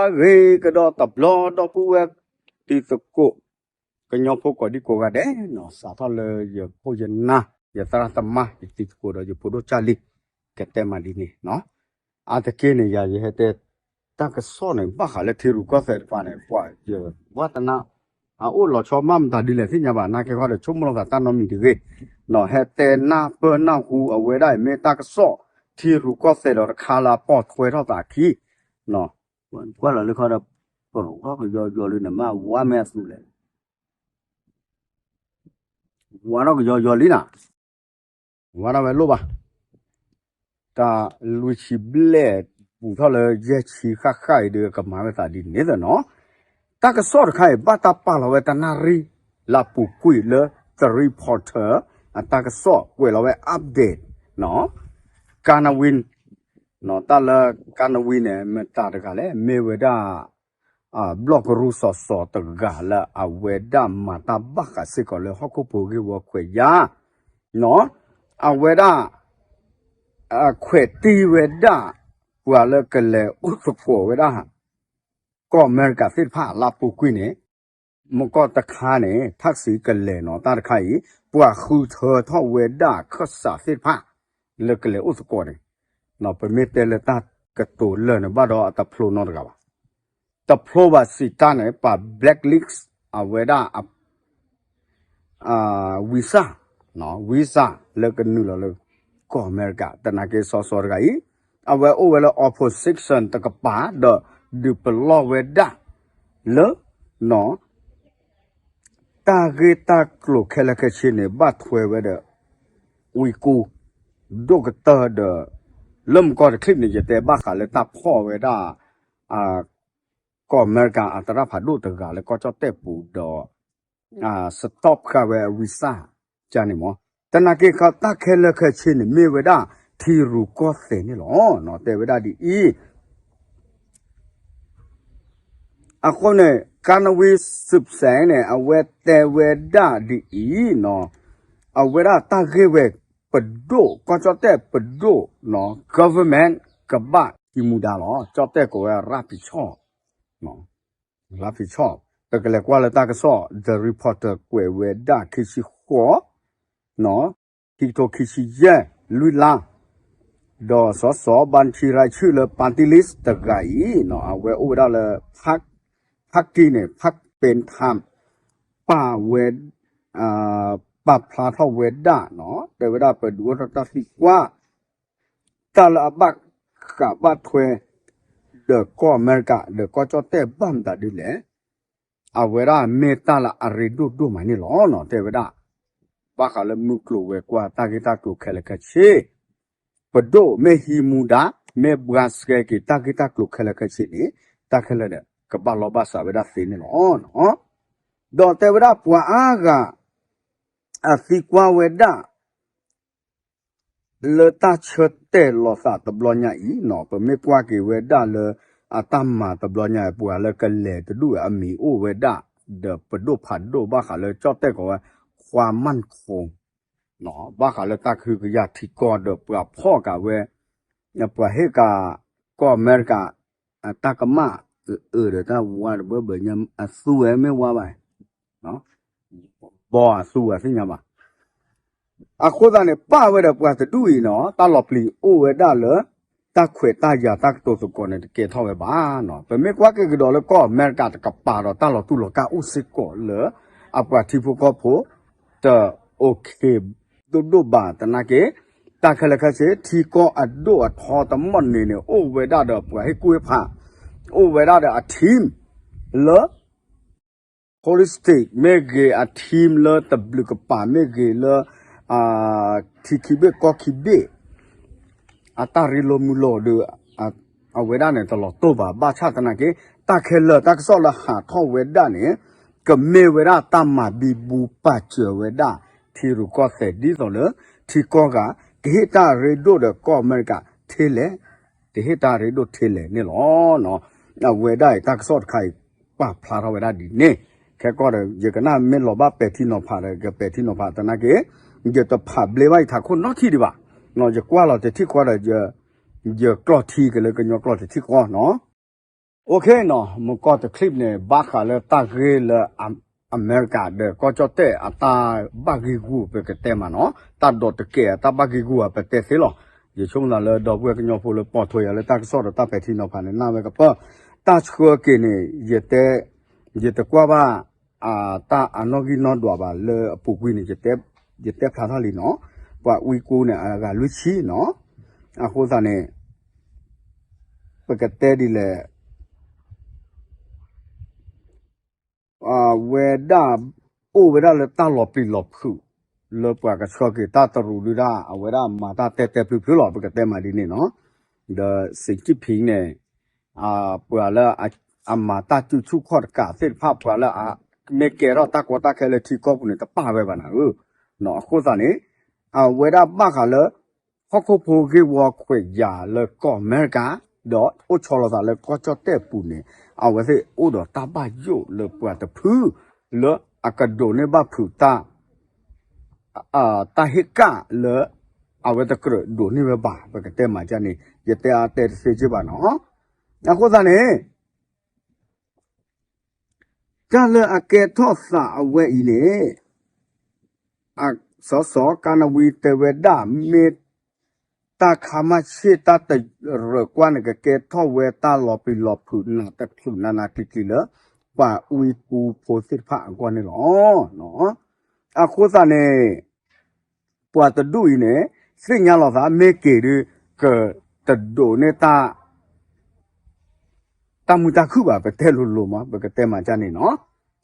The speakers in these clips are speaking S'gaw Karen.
ဂ့ၤကဒီးတဘျီ ဒီပုၢ်ဝဲၢ်တံၤသကိး ကညီဖိကိးဒံကိးဂၤဒဲးနီၤ, စးထီၣ်လၢယဖိယနၢ် ယသရၣ်သမါ ယတံၤသကိးဒီးယဖိဒိၣ်ကၢ်လံ ကတဲမးဒ်န့ၣ်နီၤ. အါတက့ၢ်န့ၣ် ယၤယဟဲတဲ တၢ်ကစီၣ်န့ၣ် ဘၣ်ဃးလၢထံရူၢ်ကီၢ်သဲးတဖၣ်န့ၣ် ပှၤယဝဲတနၢ် အအိၣ်လီၤဆီမးမတၤဒ်လဲၣ်သ့ၣ်ညါဘၣ်, နာ်က့ခီဒီး ဆိကမိၣ်လီၤသးတၢ်နီတမံၤတဂ့ၤ, ဟဲတဲနၢ်ပၢၢ်နၢ်ဟူအဝဲဒၣ်အံၤ မ့ၢ်တၢ်ကစီၣ်ထံရူၢ်ကီၢ်သဲးဒီးတခါလၢအပိာ်ထွဲထီၣ်သးအခံ ကွၢ်လီၤလၢခီဒီး ပကယီယီလံန့ၣ် မ့ၢ်ဝါမ့ၢ်အသူလဲၣ်, ဝါထီၣ်ကယီယီလံနီၤ, ဝါထီၣ်ဝဲလိၣ်ဘၣ်, တၢ်လွံၢ်ဆံဘျဲၣ် ပူၤထီၣ်လၢယဲၢ်ဆံဃၣ်ဃၣ်အံၤဒီး ကမၤဝဲသးဒ်န့ၣ်သ့ၣ်နီၤ. တၢ်ကစီၣ်တခါအံၤ ဘၣ်တၢ်ပာ်လီၤဝဲတနၣ်ရံၣ် လၢပူၤကွံာ်လၢ The Reporter အတၢ်ကစီၣ်ကွဲးလီၤဝဲ update နီၤ, ကါနဝံ တၢ်လၢကါနဝံန့ၣ် မတၤတဂၤလဲၣ်, မ့ၢ်ဝဲဒၣ် ဘျီၣ်ကရူၢ်စီၤစီၤတဂၤလၢအဝဲဒၣ်မၤတၢ်ဘၣ်ဃးစ့ၢ်ကီးလၢဟီၣ်ခိၣ်ဖိဂ့ၢ်ဝီခွဲးယာ်, အဝဲဒၣ် ခွဲးတံၢ်ဝဲဒၣ် ပှၤလၢကလဲၤအိၣ်သကိးဝဲဒၣ် ကီၢ်အမဲရကၤသ့ၣ်တဖၣ်လၢပူၤကွံာ်န့ၣ်, မကီၢ်တခါန့ၣ် ထၣ်စံကလဲၤနီၤ, တၢ်တခါအံၤ ပှၤဃုထၢထီၣ်ဝဲဒၣ်ခၢၣ်စးသ့ၣ်တဖၣ် လၢကလဲၤအိၣ်သကိးန့ၣ်, ပမ့ၢ်တဲလၢတၢ်ကတိၤလၢာ်န့ၣ် ဘၣ်ဒီးအတဖျိနီတဂၤဘၣ်, တဖျိဘၣ်စံးတၢ်န့ၣ် ပှၤ blacklist အဝဲဒၣ် visa, visa လၢကနုာ်လီၤလၢ ကီၢ်အမဲရကၤ, သနာ်က့စီၤစီၤတဂၤအံၤ အဝဲအိၣ်ဝဲလၢ opposition တကပၤ ဒီးဒုးပလီၢ်ဝဲဒၣ်လၢ တၢ်ဂ့ၢ်တၢ်ကျိၤခဲလၢာ်ခဲဆ့န့ၣ် ဘၣ်ထွဲဝဲဒီး ဝံၤကူ ဒိၣ်ကတၢၢ်ဒီး လၢမကီၢ်တချံးန့ၣ် ယတဲဘၣ်ဃးလၢတၢ်ဖီၣ်ဝဲဒၣ် ကီၢ်အမဲရကၤအသရၣ်ဖးဒိၣ်တဂၤလၢကီၢ်ကၠီၣ်တဲၣ်ပူၤဒီး stop ဃာ်ဝဲအ visa ကန့ၣ်မး, သနာ်က့ခီတၢ်ခဲလၢာ်ခဲဆ့န့ၣ် မ့ၢ်ဝဲဒၣ်ထံရူၢ်ကီၢ်သဲးန့ၣ်လီၤ. တဲဝဲဒၣ်ဒ်အံၤ အဃိန့ၣ် ကါနဝံ စူးစဲး န့ၣ် အဝဲတဲဝဲဒၣ်ဒ်အံၤနီၤ, အဝဲဒၣ်တၢ်ဂ့ၢ်ဝဲ ပဒိၣ် ကီၢ်ကၠီၣ်တဲၣ်ပဒိၣ်နီၤ government ကဘၣ်ဟံးမူဒါလီၤ. ကၠီၣ်တဲၣ်ကိးဝဲ ရၢ်ဖံးဆီၣ် လါဖံးဆီၣ်, ပကလဲၤကွၢ်လၢတၢ်ကစီၣ် The Reporter ကွဲးဝဲဒၣ်ခံဆံဃိး, ခံကထိခံဆံယဲၢ် လွံၢ်လါ, ဒီးစီၤစီၤ ဘၣ်ဆံရၤဆူၣ်လၢ party list တဂၤအံၤ အဝဲအိၣ်ဝဲဒၣ်လၢ ဖးကံန့ၣ် ဖးပ့ၤထၣ် ပာ်ဝဲ ပာ်ဖျါထီၣ်ဝဲဒၣ်နီၤ တဲဝဲဒၣ်ပဒုးအိၣ်ထီၣ်တၢ်သံကွၢ် တၢ်လၢအဘၣ်ဃးဘၣ်ထွဲ ဒီးကီၢ်အမဲရကၤ ဒီးကီၢ်ကၠီၣ်တဲၣ်ဘၣ်မတၤဒ်လဲၣ်, အဝဲဒၣ်မ့ၢ်တၢ်လၢအရ့ဒိၣ်ဒိၣ်မးန့ၣ်လီၤနီၤ တဲဝဲဒၣ်, ဘၣ်ဃးလၢမုၢ်ကျိၤဝဲၤကွာ်တၢ်ဂ့ၢ်တၢ်ကျိၤခဲလၢာ်ခဲဆ့, ပဒိၣ်မ့ၢ်ဟံးမူဒါ မ့ၢ်ဘှါစဲက့ၤတၢ်ဂ့ၢ်တၢ်ကျိၤခဲလၢာ်ခဲဆ့န့ၣ် တၢ်ခဲလၢာ်ဒီး ကဘၣ်လီၤဘၣ်စးဝဲဒၣ်သ့န့ၣ်လီၤ. ဒီးတဲဝဲဒၣ်ပှၤအါဂၤ အသံကွၢ်ဝဲဒၣ် လၢတၢ်ဆၢတဲာ်လီၤသးတဘျီညါအံၤနီၤ ပမ့ၢ်ကွၢ်က့ၤဝဲဒၣ်လၢ အတၢ်မၤတဘျီညါအံၤ ပှၤလၢကလဲၤတဒူၣ်အမံၤအိၣ်ဝဲဒၣ် ဒီးပဒိၣ်ဖးဒိၣ်ဘၣ်ဃးလၢကၠီၣ်တဲၣ်ကိးဝဲ ခွါမၣ်ခိၣ် ဘၣ်ဃးလၢတၢ်ကဟုကယာ်ထံကီၢ်ဒီးပှၤဖီၣ်ကးဝဲ ပှၤဟ့ၣ်ကး ကီၢ်အမဲရကၤ တၢ်ကမၣ်အၢဒီးတၢ်ဝါတဘၢဘၢညါ အသူဝဲမ့ၢ်ဝါဘၣ် ဘီအသူဝဲသ့ၣ်ညါဘၣ်. အဃိသတးန့ၣ် ပာ်ဝဲဒီးပှၤတဒူၣ်အံၤနီၤ တၢ်လီၤပျံၤအိၣ်ဝဲဒၣ်လၢ တၢ်ခွဲးတၢ်ယာ်တၢ်ကတိၤသကိးန့ၣ် တကဲထီၣ်ဝဲဘၣ်နီၤ. ပမ့ၢ်ကွၢ်က့ၤကဒီးလၢကီၢ်အမဲရကၤတကပၤဒီး တၢ်လီၤတူၢ်လီၤကာ်အိၣ်စ့ၢ်ကီးလၢ အပှၤထံဖိကီၢ်ဖိ တ OK ဒိၣ်ဒိၣ်ဘၣ်သနာ်က့ တၢ်ခဲလၢာ်ခဲဆ့ ထံကီၢ်အဒိၣ်အထီတမီၢ်န့ၣ်န့ၣ် အိၣ်ဝဲဒၣ်ဒီးပှၤဟ့ၣ်ကူၣ်ဟ့ၣ်ဖး အိၣ်ဝဲဒၣ်ဒီးအ team လၢ politics မ့ၢ်ဂ့ၤ အ team လၢတဘျုးကပၤမ့ၢ်ဂ့ၤလၢ ထံခံဘ့ၣ်ကီၢ်ခံဘ့ၣ် အတၢ်ရ့လိာ်မုာ်လိာ်ဒီး အဝဲဒၣ်န့ၣ် တလီၤတိၢ်ဘၣ် ဘၣ်ဆၣ်သနာ်က့ တၢ်ခဲလၢာ်တၢ်ကစီၣ်လၢဟးထီၣ်ဝဲဒၣ်န့ၣ် ကမ့ၢ်ဝဲဒၣ်တၢ်မၤဘံဘူပာ်စၢၤဝဲဒၣ် ထံရူၢ်ကီၢ်သဲးဒ်သိးလၢ ထံကီၢ်ဂၤ ကဟ့ၣ်တၢ်ရ့ဒိၣ်ဒီးကီၢ်အမဲရကၤထဲလဲၣ် တဟ့ၣ်တၢ်ရ့ဒိၣ်ထဲလဲၣ်န့ၣ်လီၤ. အဝဲဒၣ်အံၤတၢ်ကစီၣ်တခါအံၤ ပာ်ဖျါထီၣ်ဝဲဒၣ်ဒ်န့ၣ် ခဲကီၢ်ဒီး ယကနၣ်မ့ၢ်လီၤဘၣ်ပဲာ်ထံနီၤဖးဒီး ကပဲာ်ထံနီၤဖးသနာ်က့ ယတဖးဘျ့ဘၣ်ယထးခိၣ်နီတထံၣ်ဒံးဘၣ်. ယကွၢ်လီၤတထံၣ်ဃီဒီး ယကျီၢ်ထံကလၢကညီကျိာ်တထံၣ်ဃီနီၤ. OK နီၤ, မုၢ်ကီၢ်တချံးန့ၣ် ဘၣ်ဃးလၢတၢ်ဂ့ၢ်လၢ အမဲရကၤဒီးကီၢ်ကၠီၣ်တဲၣ်အတၢ်ဘၣ်ဂ့ၢ်ဂူာ် ပကတဲမးနီၤ, တၢ်ဒိးတကဲးအတၢ်ဘၣ်ဂ့ၢ်ဂူာ် ပတဲသ့လီၤ. ယဆိကမိၣ်သးလၢ ဒီပုၢ်ဝဲၢ်ကညီဖိလၢပိာ်ထွဲယၤလၢတၢ်ကစီၣ်ဒီးတၢ်ပဲာ်ထံနီၤဖးန့ၣ် နၢ်ဝဲကပၢၢ်, တၢ်ဆှၢက့ၤန့ၣ် ယတဲ, ယတကွၢ်ဘၣ် တၢ်အနီၣ်ဂံၢ်နီၣ်ဒွးဘၣ်လၢအပူၤကွံာ်န့ၣ် ယတဲဖျါထီၣ်လံနီၤ, ပှၤဝံကိန့ၣ် အဂၤလွံၢ်ဆံနီၤ, အဃိသတးန့ၣ် ပကတဲဒ်လဲၣ် အဝဲဒၣ် အိၣ်ဝဲဒၣ်လၢတၢ်လီၤပျံၤလီၤဖုး လၢပှၤကဆှၢက့ၤတၢ်တရူးဒုဒၣ် အဝဲဒၣ်မၤတၢ်တဲတဲဖျုးဖျုးလီၤ ပကတဲမးဒ်န့ၣ်နီၤ, ဒီး Xi Jinping န့ၣ် ပှၤလၢအမၤတၢ်စုဆူၣ်ခီၣ်တကးသ့ၣ်တဖၣ် ပှၤလၢအမ့ၢ်ကဲထီၣ်တၢ်ကီတၢ်ခဲလၢထံကီၢ်ပူၤန့ၣ် တပာ်ဝဲဘၣ်နၤဧၢ, အဃိသတးန့ၣ် အဝဲဒၣ်ဘၣ်ဃးလၢ ဟီၣ်ခိၣ်ဖိဂ့ၢ်ဝီခွဲးယာ်လၢကီၢ်အမဲရကၤ ဒီးအိၣ်ဆီလီၤသးလၢကီၢ်ကၠီၣ်တဲၣ်ပူၤန့ၣ် အဝဲသ့ၣ်အိၣ်ဒီးတၢ်ဘၣ်ယိၣ်လၢပှၤတဖု လၢအကဒိးန့ၢ်ဘၣ်ဖုးတၢ် တၢ်ဟ့ၣ်ကၣ်လၢ အဝဲတကြၢးဒိးန့ၢ်ဝဲဘၣ် ပကတဲမးန့ၣ် ယတဲအါတဲတသ့က့ဘၣ်နီၤ, အဃိသတးန့ၣ် တၢ်လၢအကဲထီၣ်သးအဝဲအံၤန့ၣ် စီၤစီၤကါနဝံတဲဝဲဒၣ် မ့ၢ်တၢ်ခါမၣ်ဆ့ၣ်တၢ်တရၢၢ်ကွၢ်န့ၣ် ကကဲထီၣ်ဝဲတၢ်လီၤပျံၤလီၤဖုးနးတချုးနးနးကျံၤကျံၤလၢ ပှၤဝံပူဖိသ့ၣ်တဖၣ်အဂီၢ်န့ၣ်လီၤ. အဃိသတးန့ၣ် ပှၤတဒူၣ်အံၤန့ၣ် သ့ၣ်ညါလီၤသး မ့ၢ်က့ၤဒုး ကတဒိးန့ၢ်တၢ် တၢ်မုာ်တၢ်ခုၣ်ဘၣ် ပတဲလိၤလိၤမး ပကတဲမးန့ၣ်နီၤ,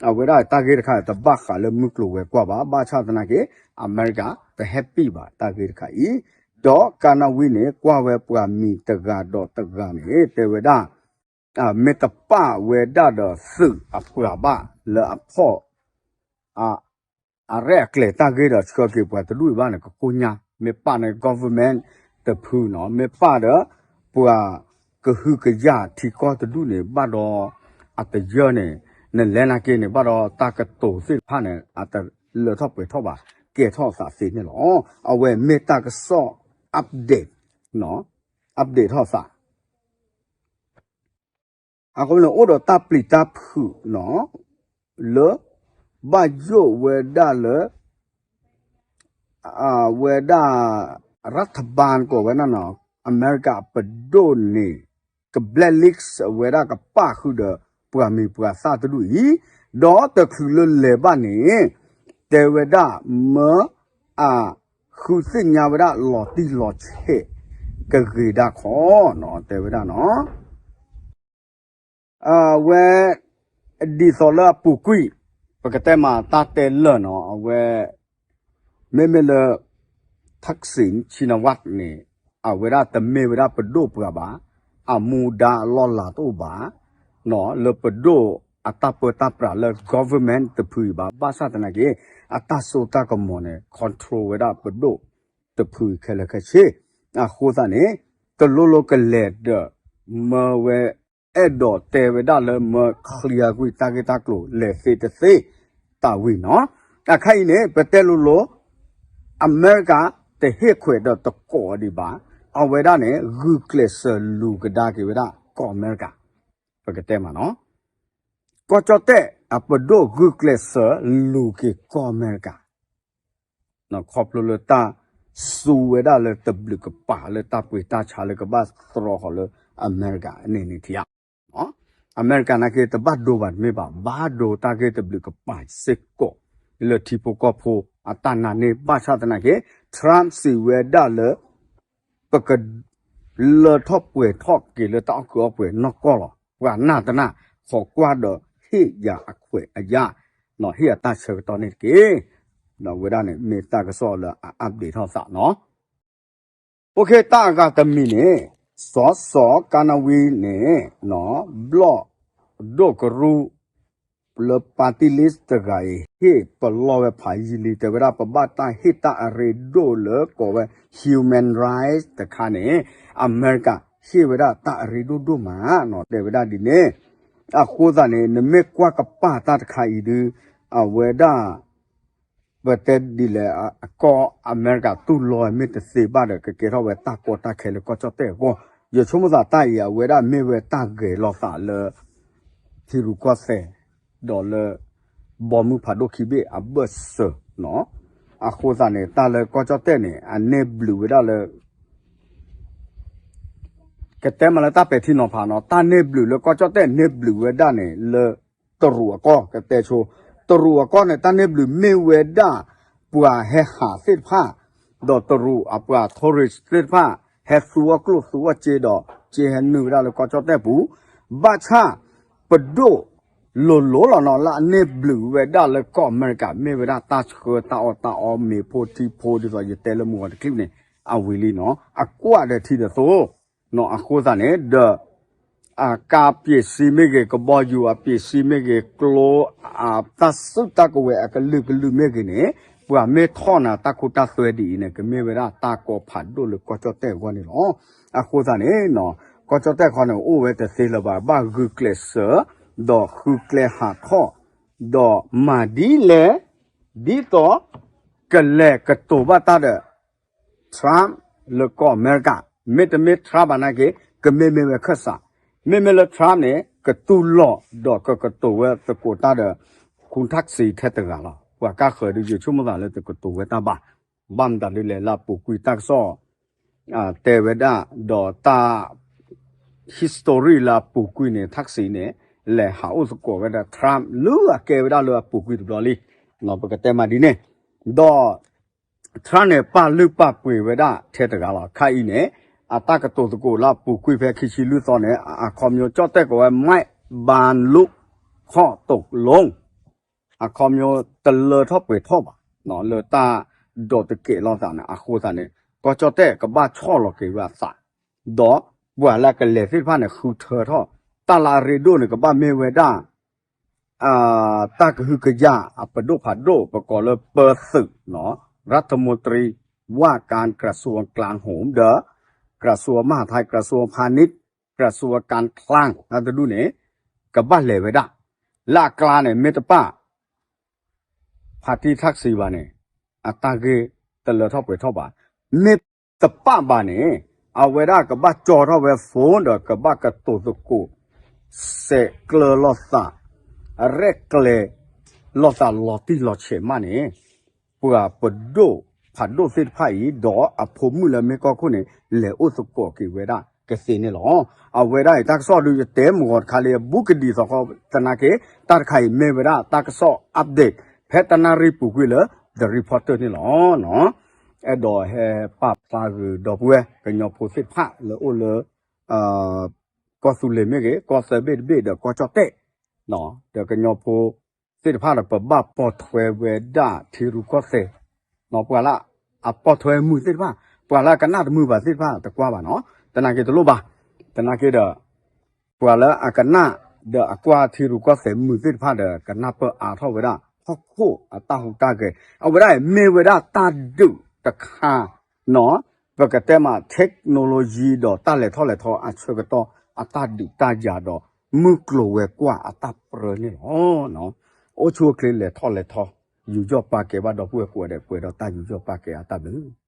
အဝဲဒၣ်တၢ်ဂ့ၢ်တခါတဘၣ်ဃးလၢမုၢ်ကျိၤဝဲၤကွာ်ဘၣ် ဘၣ်ဆၣ်သနာ်က့ အမဲရကၤတ happy ဘၣ်တၢ်ဂ့ၢ်တခါအံၤ, ဒီးကါနဝံန့ၣ် ကွၢ်ဝဲပှၤမံၤတဂၤဒီးတဂၤန့ၣ် တဲဝဲဒၣ် မ့ၢ်တပာ်ဝဲဒၣ်ဒီးသုးအပှၤဘၣ်လၢအဖီၣ် အရဲၣ်အကျဲၤတၢ်ဂ့ၢ်ဒီးဆှၢက့ၤပှၤတဒူၣ်အံၤဘၣ်န့ၣ် ကကိညါ မ့ၢ်ပာ်န့ၣ် government တဖုနီၤ မ့ၢ်ပာ်ဒီး ပှၤကဟုကယာ်ထံကီၢ်တဒူၣ်န့ၣ် ဘၣ်ဒီး အတယၢန့ၣ် နလဲၤနာ်က့န့ၣ် ဘၣ်ဒီးတၢ်ကတိၤသ့ၣ်တဖၣ်န့ၣ် အတလၢထီၣ်ပှဲၤထီၣ်ဘၣ် ကဲထီၣ်သးသ့န့ၣ်လီၤ. အဝဲမ့ၢ်တၢ်ကစီၣ် update update ထီၣ်သး အဃိန့ၣ် အိၣ်ဒီးတၢ်ပျံၤတၢ်ဖုးနီၤ လၢ ဘၣ်ယိၣ်ဝဲဒၣ်လၢ အဝဲဒၣ် ရၢထဘၢၣ် ကိးဝဲဒၣ်နီၤ အမဲရကၤအပဒိၣ်န့ၣ် က blacklist ဝဲဒၣ်ကပာ်ဃုာ်ဒီး ပှၤမံၤပှၤသၣ်တဒူၣ်အံၤ ဒီးတချုးလၢလဲၤဘၣ်န့ၣ် တဲဝဲဒၣ်မၢ အဃုသ့ၣ်ညါဝဲဒၣ်လီၤတံၢ်လီၤဆဲး ကဂ့ၤဒၣ်ခီနီၤ တဲဝဲဒၣ်နီၤ အဝဲ ဒ်သိးလၢအပူၤကွံာ် ပကတဲမးတၢ်တဲလၢာ်နီၤ အဝဲ မ့မ့ၢ်လၢ Thaksin Shinawatra န့ၣ် အဝဲဒၣ်တမ့ၢ်ဝဲဒၣ်ပဒိၣ်ပှၤဘၣ် အမူဒါအလီၢ်လၤတအိၣ်ဘၣ် လၢပဒိၣ်အတၢ်ပၢတၢ်ပြးလၢ government တဖုအံၤဘၣ် ဘၣ်ဆၣ်သနာ်က့ အတၢ်စိတၢ်ကမီၤန့ၣ် control ဝဲဒၣ်ပဒိၣ်တဖုအံၤခဲလၢာ်ခဲဆ့ အဃိသတးန့ၣ် တလိၤလိၤကလဲၤဒီး မၢဝဲ အဲၣ်ဒိးတဲဝဲဒၣ်လၢမၢ clear ကွံာ်တၢ်ဂ့ၢ်တၢ်ကျိၤလဲၤသ့တသ့ တၢ်ဝံၤနီၤ အခါအံၤန့ၣ် ပတဲလိၤလိၤ အမဲရကၤ တဟ့ၣ်ခွဲးဒီးတကိးဒံးဘၣ် အဝဲဒၣ်န့ၣ် ဂုာ်ကျဲးစၢးလူၤကဒါက့ၤဝဲဒၣ်ကီၢ်အမဲရကၤ ပကတဲမးနီၤ ကီၢ်ကၠီၣ်တဲၣ်အပဒိၣ်ဂုာ်ကျဲးစၢးလူၤက့ၤကီၢ်အမဲရကၤ ခီဖျိလၢတၢ်စူၤဝဲဒၣ်လၢတဘျုးကပၤလၢတၢ်ပှ့ၤတၢ်ဆါလၢကဘၣ်သြီဃီၤလၢအမဲရကၤန့ၣ်န့ၣ်ထံၣ်ဧါ အမဲရကၤနာ်က့တဘၣ်ဒိဘၣ်တမ့ၢ်ဘၣ် ဘၣ်ဒိတၢ်ဂ့ၢ်တဘျုးကပၤစ့ၢ်ကီး လၢထံဖိကီၢ်ဖိအတၢ်နာ်န့ၢ် ဘၣ်ဆၣ်သနာ်က့ Trump စံးဝဲဒၣ်လၢ ပက လၢထီၣ်ပှဲၤထီၣ်က့ၤလၢတၢ်အီၣ်ကုးအီၣ်ပှဲၤနီၢ်ကီၢ်လီၤ. ပှၤနာ်တနာ် ခိးကွၢ်ဒီးဟ့ၣ်ယၤအခွဲးအယာ်, ဟ့ၣ်အတၢ်ဆၢကတီၢ်န့ၣ်တက့ၢ်. ဒီးဝဲဒၣ်န့ၣ် မ့ၢ်တၢ်ကစီၣ်လၢအ update ထီၣ်သးနီၤ. အိၣ်ခ့ တၢ်အဂၤတမံၤန့ၣ် စီၤစီၤကါနဝံန့ၣ် ဘျီၣ်ဒိၣ်ကရူၢ် လၢ party list တဂၤအံၤ ဟ့ၣ်ပလီၢ်ဝဲဖးယံာ်လံ တဲဝဲဒၣ် ပဘၣ်တၢ်ဟ့ၣ်တၢ်အရ့ဒိၣ်လၢကိးဝဲ human rights တခါန့ၣ် အမဲရကၤဟ့ၣ်ဝဲဒၣ်တၢ်အရ့ဒိၣ်ဒိၣ်မးနီၤ တဲဝဲဒၣ်ဒ်န့ၣ်. အဃိသတးန့ၣ် နမ့ၢ်ကွၢ်ကပၤတၢ်တခါအံၤဒုး အဝဲဒၣ် ပတဲဒ်လဲၣ် အကီၢ်အမဲရကၤတူၢ်လိာ်မ့ၢ်တသ့ဘၣ်ဒီး ကကဲထီၣ်ဝဲတၢ်ကီတၢ်ခဲလၢကီၢ်ကၠီၣ်တဲၣ်အဂီၢ် ယဆိကမိၣ်သးတၢ်အံၤ အဝဲဒၣ်မ့ၢ်ဝဲတၢ်ဂဲၤလိာ်သးလၢ ထံရူၢ်ကီၢ်သဲး ဒီးလၢ ဘီမုၢ်ဖးဒိၣ်ခံဘ့ၣ်အဘၢၣ်စၢၤနီၤ. အဃိသတးန့ၣ် တၢ်လၢကီၢ်ကၠီၣ်တဲၣ်န့ၣ် အန့ၢ်ဘျုးဝဲဒၣ်လၢ ကတဲမးလၢတၢ်ပဲာ်ထံနီၤဖးနီၤ, တၢ်န့ၢ်ဘျုးလၢကီၢ်ကၠီၣ်တဲၣ်န့ၢ်ဘျုးဝဲဒၣ်န့ၣ် လၢတရူးအကီၢ် ကတဲဆိ, တရူးအကီၢ်န့ၣ် တၢ်န့ၢ်ဘျုးမ့ၢ်ဝဲဒၣ် ပှၤဟဲဟးသ့ၣ်တဖၣ်, ဒီးတရူးအပှၤ tourist သ့ၣ်တဖၣ် ဟဲသူအီၣ်ကျိၣ်သူအီၣ်စ့ဒီး စ့ဟဲနုာ်ဝဲဒၣ်လၢကီၢ်ကၠီၣ်တဲၣ်ပူၤ, ဘၣ်ဆၣ် ပဒိၣ် လိၤလိၤလီၤနီၤ လၢအန့ၢ်ဘျုးဝဲဒၣ်လၢကီၢ်အမဲရကၤ မ့ၢ်ဝဲဒၣ်တၢ်ဆှၢတၢ်အီၣ်တၢ်အီမ့ၤဖိထံဖိ ဒ်သိးယတဲလၢမုၢ်ဂီၤတချံၣ်န့ၣ် အဝံၤလံနီၤ, အကွၢ်ဒီးထံဒီးသိနီၤ. အဃိသတးန့ၣ်ဒီး အကါပၠ့းစ့မ့ၢ်ဂ့ၤ, ကဘီယူၤအပၠ့းစ့မ့ၢ်ဂ့ၤ, ကျိ အတၢ်စုတၢ်ကဝဲၤအကလုာ်ကလုာ်မ့ၢ်ဂ့ၤန့ၣ် ပှၤမ့ၢ်ထီၣ်နၤတၢ်ခိတၢ်သွဲဒ်အံၤန့ၣ် ကမ့ၢ်ဝဲဒၣ်တၢ်ကီဖးဒိၣ်လၢကီၢ်ကၠီၣ်တဲၣ်အဂီၢ်န့ၣ်လီၤ. အဃိသတးန့ၣ် ကီၢ်ကၠီၣ်တဲၣ်ခီန့ၣ် အိၣ်ဝဲတသ့လၢၤဘၣ်, ဘၣ်ဂုာ်ကျဲးစၢး ဒီးဃုကျဲဟးထီၣ် ဒီးမၤဒ်လဲၣ် ဒ်သိး ကလဲၤကတိၤဘၣ်တၢ်ဒီး Trump လၢကီၢ်အမဲရကၤ, မ့တမ့ၢ် Trump ဘၣ်နာ်က့ ကမ့မ့ၢ်ဝဲခၢၣ်စး, မ့မ့ၢ်လၢ Trump န့ၣ် ကတူၢ်လိာ်ဒီးကကတိၤဝဲသကိးတၢ်ဒီး ခူထၣ်စံထဲတဂၤလီၤ. ပှၤကါဃၢၤဒုးယဆိကမိၣ်သးလၢတကတိၤဝဲတၢ်ဘၣ်, ဘၣ်မတၤဒ်လဲၣ်လၢအပူၤကွံာ်တၢ်ကစီၣ် တဲဝဲဒၣ် ဒီးတၢ် history လၢအပူၤကွံာ်န့ၣ် ထၣ်စံန့ၣ် လဲၤဟးအိၣ်သကိးဝဲဒၣ် Trump လၢအကဲဝဲဒၣ်လၢအပူၤကွံာ်တဘျီလံ, ပကတဲမးဒ်န့ၣ်, ဒီး Trump န့ၣ် ပာ်လုၢ်ပာ်ပှ့ၤဝဲဒၣ်ထဲတဂၤလီၤ. ခါအံၤန့ၣ် အတၢ်ကတိၤသကိးလၢအပူၤကွံာ်ဖဲခံဆံလွံၢ်သီန့ၣ် အခီပညီကၠီၣ်တဲၣ်ကိးဝဲ Mike Bloomberg ခီၣ်တိးလိ အခီပညီတလၢထီၣ်ပှဲၤထီၣ်ဘၣ် လၢတၢ်ဒိးတကဲးလိာ်သးန့ၣ် အဃိသတးန့ၣ် ကီၢ်ကၠီၣ်တဲၣ်ကဘၣ်ဆီၣ်လီၤက့ၤဝဲအသး, ဒီးပှၤလၢအကလဲၤသ့ၣ်တဖၣ်န့ၣ် ဃုထၢထီၣ်, တၢ်လၢအရ့ဒိၣ်န့ၣ် ကဘၣ်မ့ၢ်ဝဲဒၣ် တၢ်ကဟုကယာ်အပဒိၣ်ဖးဒိၣ် ပကိးလၢပၢသုး รัฐมนตรีว่าการกระทรวงกลาโหม ဒီး กระทรวงมหาดไทย กระทรวงพาณิชย์ กระทรวงการคลัง တဒူၣ်န့ၣ် ကဘၣ်လဲၤဝဲဒၣ် လၢအကျါန့ၣ် မ့ၢ်တပၣ် ဖါတံၣ်ထၣ်စံဘၣ်န့ၣ် အတၢ်ဂ့ၢ်တလၢထီၣ်ပှဲၤထီၣ်ဘၣ်. မ့ၢ်တပၣ်ဘၣ်န့ၣ် အဝဲဒၣ်ကဘၣ်ကၠီထီၣ်ဝဲ phone ဒီးကဘၣ်ကတိၤသကိး စဲးကျၢလိာ်သး ရဲၣ်ကျဲၤလိာ်သးလီၤတံၢ်လီၤဆဲးမးန့ၣ် ပှၤပဒိၣ်ဖးဒိၣ်သ့ၣ်တဖၣ်အံၤ ဒီးအဖိမုၣ်လၢမ့ၢ်ကီၢ်ခိၣ်န့ၣ် လဲၤအိၣ်သကိးက့ၤဝဲဒၣ်ကသ့န့ၣ်လီၤ. အဝဲဒၣ်အံၤ တၢ်ကစီၣ်ဒုးယတဲမုၢ်ဂီၤတခါလၢ ဘူးကဒံးသီခီ သနာ်က့ တၢ်တခါအံၤမ့ၢ်ဝဲဒၣ်တၢ်ကစီၣ် update ဖဲတနၣ်ရံၣ်ပူၤကွံာ်လၢ The Reporter န့ၣ်လီၤ. အဲၣ်ဒိးဟဲပာ်ဖျါဂုာ်ဒီပုၢ်ဝဲၢ် ကညီဖိသ့ၣ်တဖၣ်လၢအိၣ်လၢ ကီၢ်သူလ့ၤမ့ၢ်ဂ့ၤ, ကီၢ်သၢဘ့ၣ်တဘ့ၣ်ဒီးကီၢ်ကၠီၣ်တဲၣ် ဒီးကညီဖိသ့ၣ်တဖၣ်ဒီး ပဘၣ်ပိာ်ထွဲဝဲဒၣ်ထံရူၢ်ကီၢ်သဲး, ပှၤလၢအပိာ်ထွဲမုာ်သ့ၣ်တဖၣ်, ပှၤလၢအကနၣ်တမုာ်ဘၣ်သ့ၣ်တဖၣ်တကွၢ်ဘၣ်နီၤ, သနာ်က့တလိၣ်ဘၣ်, သနာ်က့ဒီး ပှၤလၢအကနၣ်ဒီးအကွၢ်ထံရူၢ်ကီၢ်သဲးမုာ်သ့ၣ်တဖၣ်ဒီး ကနၢ်ပၢၢ်အါထီၣ်ဝဲဒၣ် ဟီၣ်ခိၣ်အတၢ်ဟူးတၢ်ဂဲၤ, အဝဲဒၣ်အံၤမ့ၢ်ဝဲဒၣ်တၢ်ဒုးတခါ နီၤ, ပကတဲမး technology ဒီးတၢ်လဲၤထီၣ်လဲၤထီအဆၢကတီၢ် အတၢ်ဒုးတၢ်ယၤဒီး မုၢ်ကျိၤဝဲၤကွာ်အတၢ်ပြၢန့ၣ်လီၤ. အိၣ်ဆူၣ်အိၣ်ချ့လဲၤထီၣ်လဲၤထီ, ယူးယီၣ်ပာ်ကဲဘၣ်ဒီပုၢ်ဝဲၢ်ကိးဂၤဒဲး ပှဲၤဒီးတၢ်ယူးယီၣ်ပာ်ကဲအတၢ်ဘျုး